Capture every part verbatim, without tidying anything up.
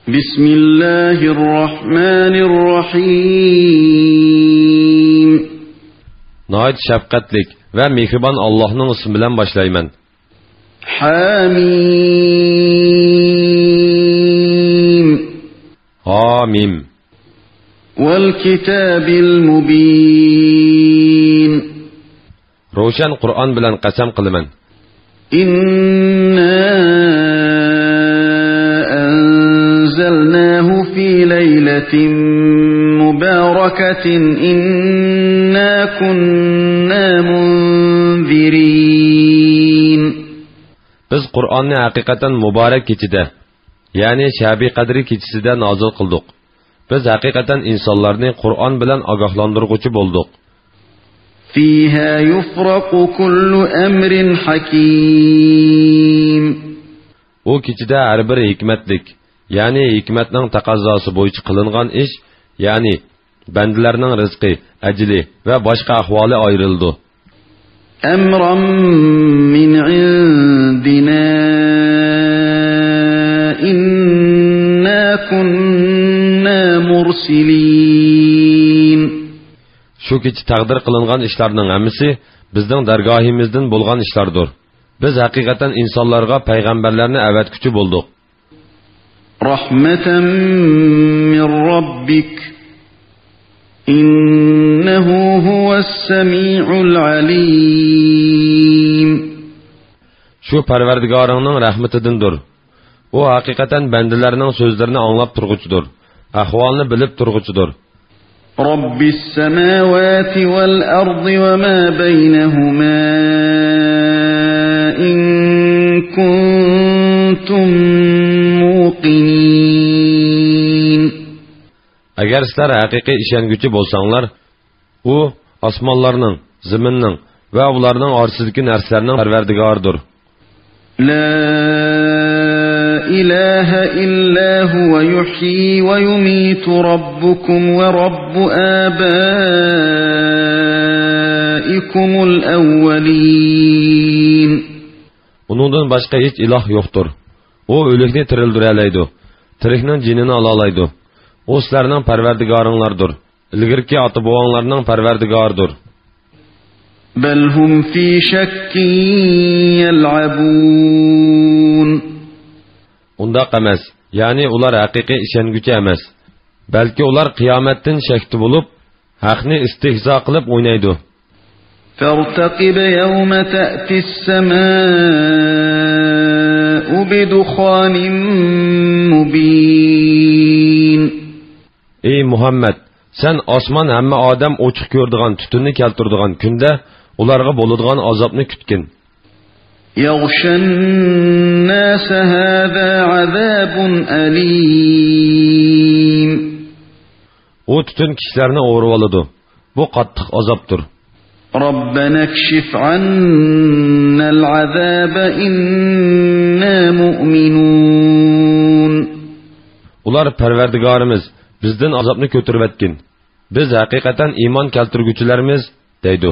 بسم الله الرحمن الرحيم. ناھايىتى شەپقەتلىك ۋە مېھرىبان ئاللاھنىڭ ئىسمى بىلەن باشلايمەن. حميم. ھامىم. والكتاب المبين. روشەن قۇرئان بىلەن قەسەم قىلىمەن. إنا أنزلناه في ليلة مباركة إنا كنا منذرين. بىز قۇرئاننى ھەقىقەتەن مۇبارەك كېچىدە، يەنى شەبى قەدرى كېچىسىدە نازىل قىلدۇق. بىز ھەقىقەتەن ئىنسانلارنى قۇرئان بىلەن ئاگاھلاندۇرغۇچى بولدۇق. فيها يفرق كل أمر حكيم. ئۇ كېچىدە ھەر بىر ھېكمەتلىك، يەنى ھېكمەتنىڭ تەقەززاسى بويىچە قىلىنغان ئىش، يەنى بەندىلەرنىڭ رىزقى، ئەجىلى ۋە باشقا ئەھۋالى ئايرىلىدۇ. أمرا من عندنا إنا كنا مرسلين. شۇ كېچە تەقدىر قىلىنغان ئىشلارنىڭ ھەممىسى بىزنىڭ دەرگاھىمىزدىن بولغان ئىشلاردۇر. بىز ھەقىقەتەن ئىنسانلارغا پەيغەمبەرلەرنى ئەۋەتكۈچى بولدۇق. رحمة من ربك إنه هو السميع العليم. شۇ پەرۋەردىگارىڭنىڭ رەھمىتىدىندۇر. ئۇ ھەقىقەتەن بەندىلەرنىڭ سۆزلىرىنى ئاڭلاپ تۇرغۇچىدۇر، ئەھۋالنى بىلىپ تۇرغۇچىدۇر. رب السماوات والأرض وما بينهما إن كنتم موقنين. ئەگەر سىلەر ھەقىقىي ئىشەنگۈچى بولساڭلار، ئۇ ئاسمانلارنىڭ، زېمىننىڭ ۋە ئۇلارنىڭ ئارىسىدىكى نەرسىلەرنىڭ پەرۋەردىگارىدۇر. لا إله إلا هو يحيي ويميت ربكم ورب آبائكم الأولين. ئۇنىڭدىن باشقا ھېچ ئىلاھ يوقتۇر. ئۇ ئۆلۈكنى تىرىلدۈرەلەيدۇ، تىرىكنىڭ جېنىنى ئالالايدۇ. ئۇ سىلەرنىڭ پەرۋەردىگارىڭلاردۇر. ئىلگىرىكى ئاتا-بوۋاڭلارنىڭ پەرۋەردىگارىدۇر. بل هم في شك يلعبون. ئۇنداق ئەمەس، يەنى ئۇلار ھەقىقىي ئىشەنگۈچى ئەمەس. بەلكى ئۇلار قىيامەتتىن شەكتە بولۇپ، ھەقنى ئىستېھزا قىلىپ ئوينايدۇ. فارتقب يوم تأتي السماء بدخان مبين. ئەي مۇھەممەد، سەن ئاسمان ھەممە ئادەم ئوچۇق كۆرىدىغان تۈتۈننى كەلتۈرىدىغان كۈندە ئۇلارغا بولىدىغان ئازابنى كۈتكىن. يغشى الناس هذا عذاب أليم. ئۇ تۈتۈن كىشىلەرنى ئورىۋالىدۇ. بۇ قاتتىق ئازابتۇر. ربنا اكشف عنا العذاب إنا مؤمنون. ئۇلار، پەرۋەردىگارىمىز، بىزدىن ئازابنى كۆتۈرۈۋەتكىن. بىز ھەقىقەتەن ئىمان كەلتۈرگۈچىلەرمىز، دەيدۇ.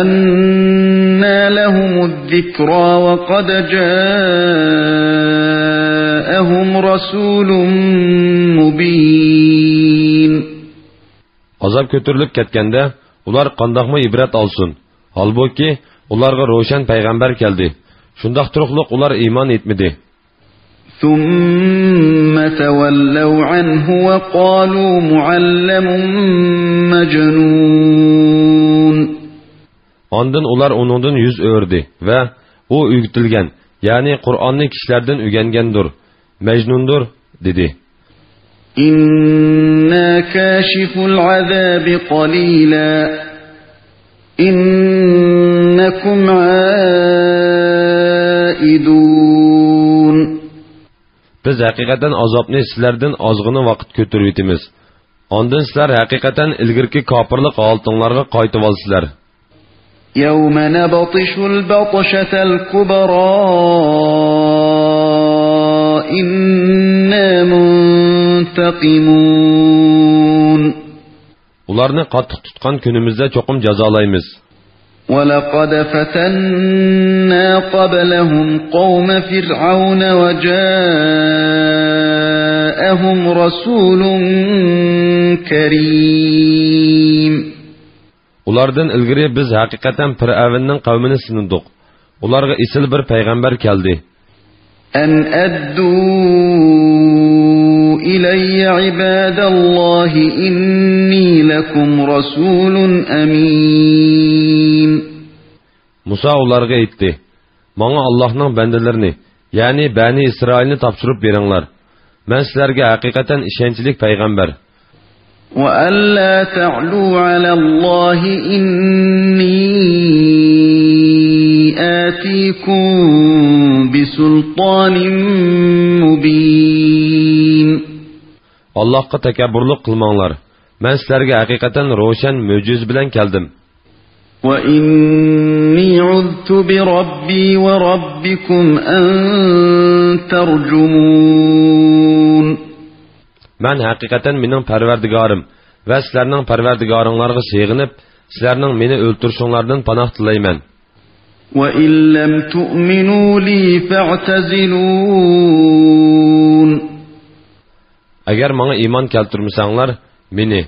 أنى لهم الذكرى وقد جاءهم رسول مبين. ئازاب كۆتۈرۈلۈپ كەتكەندە، ئۇلار قانداقمۇ ئىبرەت ئالسۇن؟ ھالبۇكى، ئۇلارغا روشەن پەيغەمبەر كەلدى. شۇنداق تۇرۇقلۇق ئۇلار ئىمان ئېيتمىدى. ثم تولوا عنه وقالوا معلم مجنون. ئاندىن ئۇلار ئۇنىڭدىن يۈز ئۆرۈدى ۋە، ئۇ ئۆگىتىلگەن، يەنى قۇرئاننى كىشىلەردىن ئۆگەنگەندۇر، مەجنۇندۇر، دېدى. إنا كاشفو العذاب قليلا إنكم عائدون. بىز ھەقىقەتەن ئازابنى سىلەردىن ئازغىنە ۋاقىت كۆتۈرۈۋېتىمىز. ئاندىن سىلەر ھەقىقەتەن ئىلگىرىكى كاپىرلىق ھالىتىڭلارغا قايتىۋالىسىلەر. يوم نبطش البطشة الكبرى إنا منتقمون. ئۇلارنى قاتتىق تۇتقان كۈنىمىزدە چوقۇم جازالايمىز. ولقد فتنا قبلهم قوم فرعون وجاءهم لهم رسول كريم. ئۇلاردىن ئىلگىرى بىز ھەقىقەتەن پىرئەۋننىڭ قەۋمىنى سىنىدۇق. ئۇلارغا ئېسىل بىر پەيغەمبەر كەلدى. أن أدوا إلي عباد الله إني لكم رسول أمين. مۇسا ئۇلارغا ئېيتتى، ماڭا ئاللاھنىڭ بەندىلىرىنى، يەنى بەنى ئىسرائىلنى تاپشۇرۇپ بېرىڭلار. مەن سىلەرگە ھەقىقەتەن ئىشەنچلىك پەيغەمبەر. وأن لا تعلوا على الله إني آتيكم بسلطان مبين. ئاللاھقا تەكەببۇرلۇق قىلماڭلار. مەن سىلەرگە ھەقىقەتەن روشەن مۆجىزە بىلەن كەلدىم. وإني عذت بربي وربكم أن ترجمون. مەن ھەقىقەتەن مېنىڭ پەرۋەردىگارىم ۋە سىلەرنىڭ پەرۋەردىگارىڭلارغا سېغىنىپ، سىلەرنىڭ مېنى ئۆلتۈرۈشۈڭلاردىن پاناھ تىلەيمەن. وإن لم تؤمنوا لي فاعتزلون. ئەگەر ماڭا ئىمان كەلتۈرمىسەڭلار، مېنى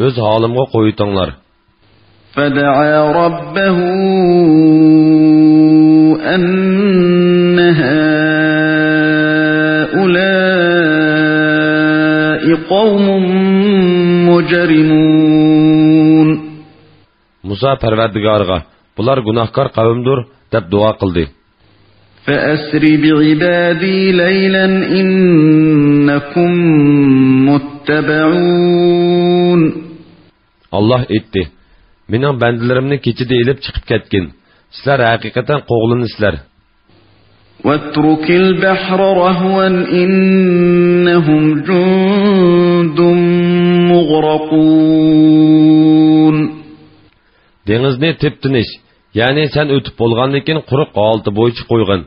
ئۆز ھالىمغا قويۇۋېتىڭلار. فدعا ربه أن هؤلاء قوم مجرمون. مۇسا پەرۋەردىگارىغا، بۇلار گۇناھكار قەۋمدۇر، دەپ دۇئا قىلدى. فأسر بعبادي ليلا إنكم متبعون. ئاللاھ ئېيتتى، مېنىڭ بەندىلىرىمنى كېچىدە ئېلىپ چىقىپ كەتكىن، سىلەر ھەقىقەتەن قوغلىنىسىلەر. واترك البحر رهوا إنهم جند مغرقون. دېڭىزنى تىپتىنچ، يەنى سەن ئۆتۈپ بولغاندىن كېيىن قۇرۇق ھالىتى بويىچە قويغىن.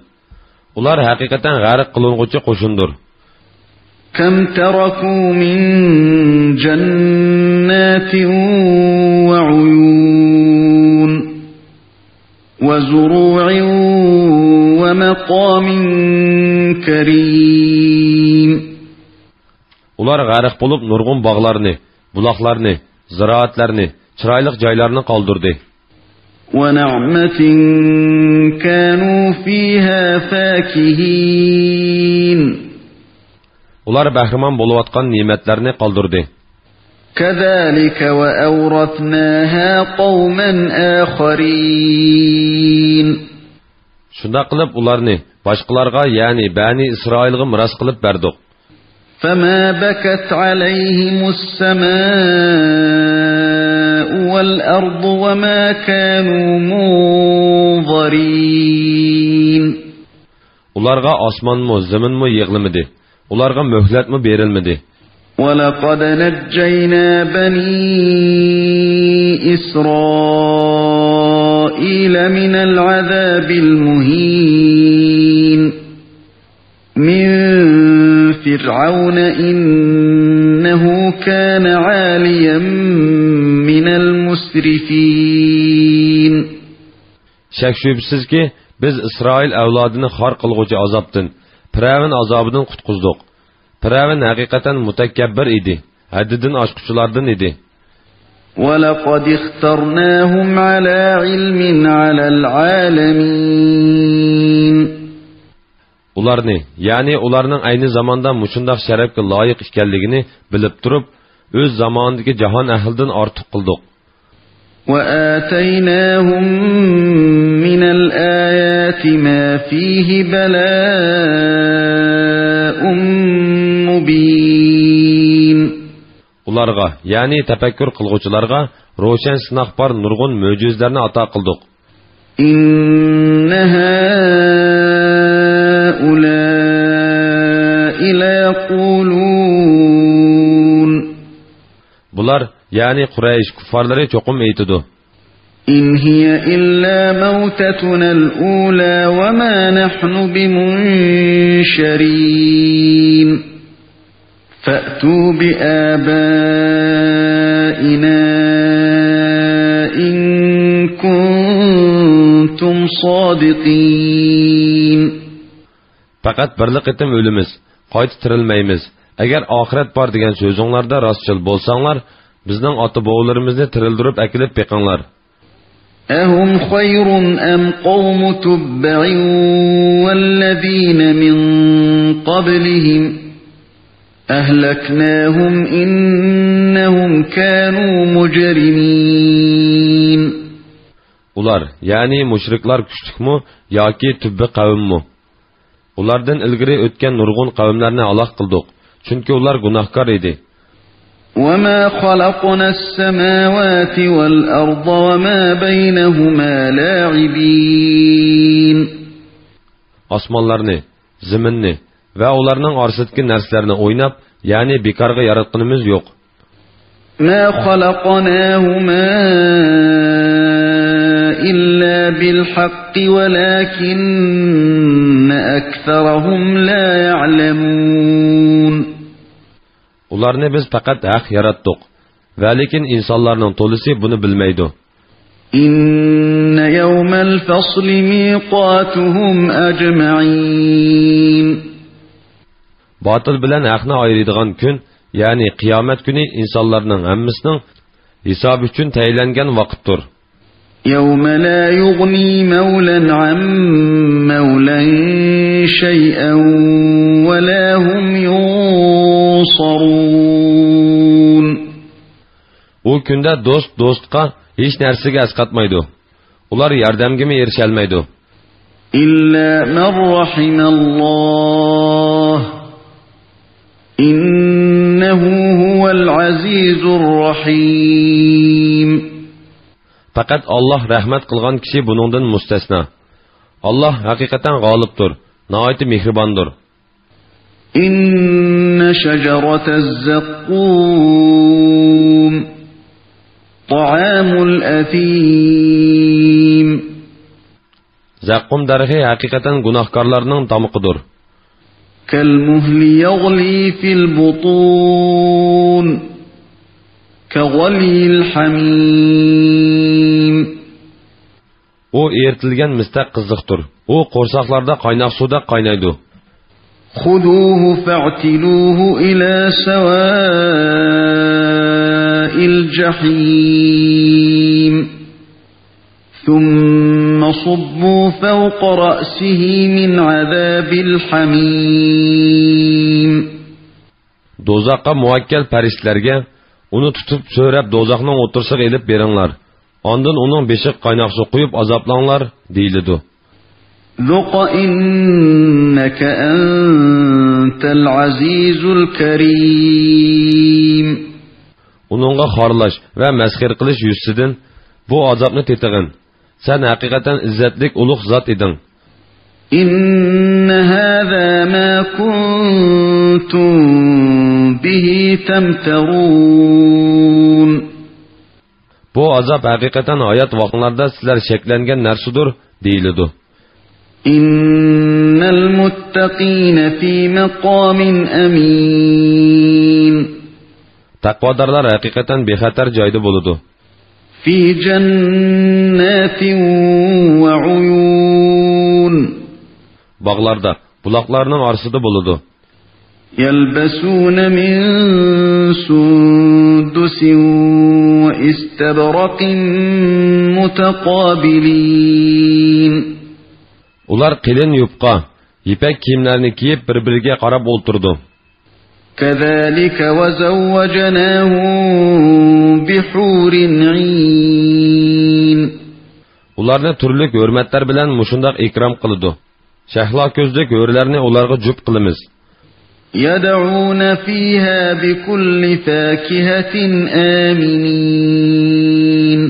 ئۇلار ھەقىقەتەن غەرق قىلىنغۇچى قوشۇندۇر. كم تركوا من جنات وعيون وزروع ومقام كريم. ئۇلار غەرق بولۇپ نۇرغۇن باغلارنى، بۇلاقلارنى، زىرائەتلەرنى، چىرايلىق جايلارنى قالدۇردى. ونعمة كانوا فيها فاكهين. ئۇلار بەھرىمەن بولۇۋاتقان نېمەتلەرنى قالدۇردى. كذلك وأورثناها قوما آخرين. شۇنداق قىلىپ ئۇلارنى باشقىلارغا، يەنى بەنى ئىسرائىلغا مىراس قىلىپ بەردۇق. فما بكت عليهم السماء والأرض وما كانوا منظرين. ئۇلارغا ئاسمانمۇ، زېمىنمۇ يىغلىمىدى. ئۇلارغا مۆھلەتمۇ بېرىلمىدى. ولقد نجينا بني إسرائيل من العذاب المهين من فرعون إنه كان عاليا من المسرفين. شەك-شۈبھىسىزكى، بىز ئىسرائىل ئەۋلادىنى خار قىلغۇچى ئازابتىن، پىرئەۋن ئازابىدىن قۇتقۇزدۇق. پىرئەۋن ھەقىقەتەن مۇتەكەببىر ئىدى، ھەددىدىن ئاشقۇچىلاردىن ئىدى. ولقد اخترناهم على علم على العالمين. ئۇلارنى، يەنى ئۇلارنىڭ ئەينى زاماندا مۇشۇنداق شەرەپكە لايىق ئىكەنلىكىنى بىلىپ تۇرۇپ، ئۆز زامانىدىكى جاھان ئەھلىدىن ئارتۇق قىلدۇق. وآتيناهم من الآيات ما فيه بلاء مبين. ئۇلارغا، يەنى تەپەككۇر قىلغۇچىلارغا روشەن سىناق بار نۇرغۇن مۆجىزىلەرنى ئاتا قىلدۇق. إن هؤلاء ليقولون. بۇلار، يەنى قۇرەيش كۇففارلىرى چوقۇم ئېيتىدۇ. إن هي إلا موتتنا الأولى وما نحن بمنشرين. فأتوا بآبائنا إن كنتم صادقين. پەقەت بىرلا قېتىم ئۆلىمىز، قايتا تىرىلمەيمىز. ئەگەر ئاخىرەت بار دېگەن سۆزۈڭلاردا راستچىل بولساڭلار، بىزنىڭ ئاتا-بوۋىلىرىمىزنى تىرىلدۈرۈپ ئەكېلىپ بېقىڭلار. أهم خير أم قوم تبع والذين من قبلهم أهلكناهم إنهم كانوا مجرمين. ئۇلار، يەنى مۇشرىكلار كۈچلۈكمۇ ياكى تۈببە قەۋممۇ؟ ئۇلاردىن ئىلگىرى ئۆتكەن نۇرغۇن قەۋملەرنى ھالاك قىلدۇق، چۈنكى ئۇلار گۇناھكار ئىدى. وما خلقنا السماوات والأرض وما بينهما لاعبين. ئاسمانلارنى، زېمىننى ۋە ئۇلارنىڭ ئارىسىدىكى نەرسىلەرنى ئويناپ، يەنى بىكارغا ياراتقىنىمىز يوق. ما خلقناهما إلا بالحق ولكن أكثرهم لا يعلمون. ئۇلارنى بىز پەقەت ھەق ياراتتۇق، ۋەلىكىن ئىنسانلارنىڭ تولىسى بۇنى بىلمەيدۇ. إن يوم الفصل ميقاتهم أجمعين. باتىل بىلەن ھەقنى ئايرىيدىغان كۈن، يەنى قىيامەت كۈنى ئىنسانلارنىڭ ھەممىسىنىڭ ھېسابى ئۈچۈن تەيىنلەنگەن ۋاقىتتۇر. يوم لا يغني مولى عن مولى شيئا ولا هم ينصرون. ئۇ كۈندە دوست دوستقا ھېچ نەرسىگە ئەسقاتمايدۇ. ئۇلار ياردەمگىمۇ ئېرىشەلمەيدۇ. إلا من رحم الله إنه هو العزيز الرحيم. پەقەت ئاللاھ رەھمەت قىلغان كىشى بۇنىڭدىن مۇستەسنا. ئاللاھ ھەقىقەتەن غالىبتۇر، ناھايىتى مېھرىباندۇر. إن شجرة الزقوم طعام الأثيم. زەققۇم دەرىخى ھەقىقەتەن گۇناھكارلارنىڭ تامىقىدۇر. كالمهل يغلي في البطون كغلي الحميم. ئۇ ئېرىتىلگەن مىستەك قىزىقتۇر. ئۇ قورساقلاردا قايناق سۇدەك قاينايدۇ. خذوه فاعتلوه إلى سواء الجحيم ثم صبوا فوق رأسه من عذاب الحميم. دوزاخقا مۇۋەككەل پەرىشتىلەرگە، ئۇنى تۇتۇپ سۆرەپ دوزاخنىڭ ئوتتۇرىسىغا ئېلىپ بېرىڭلار. ئاندىن ئۇنىڭ بېشىغا قايناق سۇ قۇيۇپ ئازابلاڭلار، دېيىلىدۇ. ذق إنك أنت العزيز الكريم. ئۇنىڭغا خارلاش ۋە مەسخىرە قىلىش يۈزىسىدىن بۇ ئازابنى تېتىغىن. سەن ھەقىقەتەن ئىززەتلىك ئۇلۇغ زات ئىدىڭ. إن هذا ما كنتم به تمترون. بۇ ئازاب ھەقىقەتەن ھايات ۋاقتىڭلاردا سىلەر شەكلەنگەن نەرسىدۇر، دېيىلىدۇ. إن المتقين في مقام أمين. تەقۋادارلار ھەقىقەتەن بىخەتەر جايدا بولىدۇ. في جنات وعيون. باغلاردا، بۇلاقلارنىڭ ئارىسىدا بولىدۇ. يلبسون من سندس واستبرق متقابلين. ئۇلار قېلىن يۇپقا، يىپەك كىيىملەرنى كىيىپ، بىر-بىرىگە قاراپ ئولتۇرىدۇ. كذلك وزوجناهم بحور عين. ئۇلارنى تۈرلۈك ھۆرمەتلەر بىلەن مۇشۇنداق ئىكرام قىلىدۇ. شەھلا كۆزلۈك ھۆرلەرنى ئۇلارغا جۈپ قىلىمىز. يدعون فيها بكل فاكهة آمنين.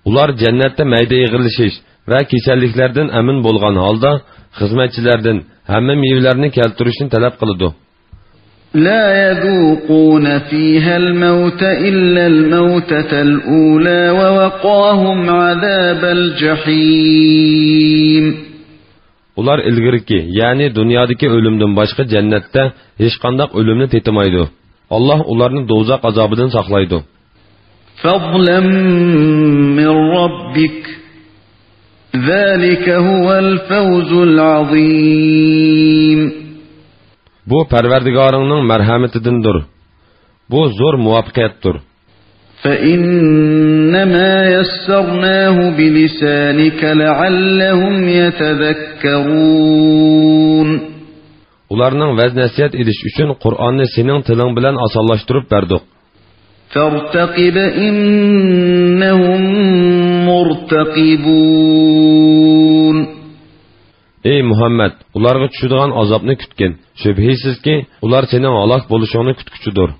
ئۇلار جەننەتتە مەيدە ئېغىرلىشىش ۋە كېسەللىكلەردىن ئەمىن بولغان ھالدا خىزمەتچىلەردىن ھەممە مېۋىلەرنى كەلتۈرۈشنى تەلەپ قىلىدۇ. لا يذوقون فيها الموت إلا الموتة الأولى ووقاهم عذاب الجحيم. ئۇلار ئىلگىرىكى، يەنى دۇنيادىكى ئۆلۈمدىن باشقا جەننەتتە ھېچقانداق ئۆلۈمنى تېتىمايدۇ. ئاللاھ ئۇلارنى دوزاخ ئازابىدىن ساقلايدۇ. فضلا من ربك ذلك هو الفوز العظيم. بۇ پەرۋەردىگارىڭنىڭ مەرھەمىتىدىندۇر. بۇ زور مۇۋەپپەقىيەتتۇر. فَإِنَّمَا يَسَّرْنَاهُ بِلِسَانِكَ لَعَلَّهُمْ يَتَذَكَّرُونَ. ئۇلارنىڭ ۋەز-نەسىھەت ئېلىش ئۈچۈن قۇرئاننى سېنىڭ تىلىڭ بىلەن ئاسانلاشتۇرۇب بەردۇق. فَارْتَقِبْ إِنَّهُمْ مُرْتَقِبُونَ. ئەي مۇھەممەد، ئۇلارغا چۈشىدىغان ئازابنى كۈتكىن. شۈبھىسىزكى، ئۇلار سېنىڭ ھالاك بولۇشۇڭنى كۈتكۈچىدۇر.